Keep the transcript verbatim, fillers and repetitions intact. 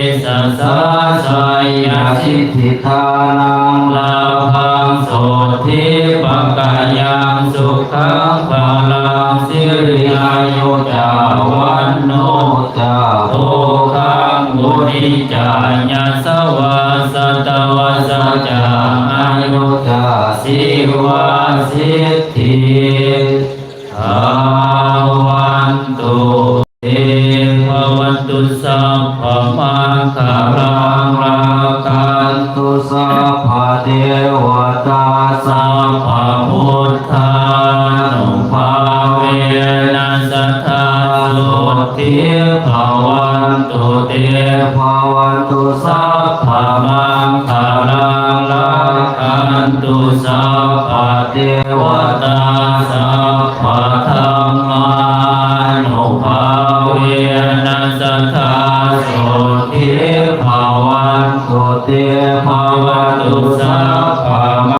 sesā jayasiddhi dhanaṃ lābhaṃ sotthi bhāgyaṃ sukhaṃ balaṃ siri āyu ca vaṇṇo ca bhogaṃ vuḍḍhī ca yasavā satavassā ca āyū ca jīvasiddhī bhavantu te. Bhavatu sabbamaṅgalaṃ rakkhantu sabbadevatā sabbabuddhānubhāvena sadā sotthī bhavantu te. Bhavatu sabbamaṅgalaṃ rakkhantu sabbadevatā sabbadhammānubhāvena sadā sotthī bhavantu te. Bhavatu sabbamaṅgalaṃ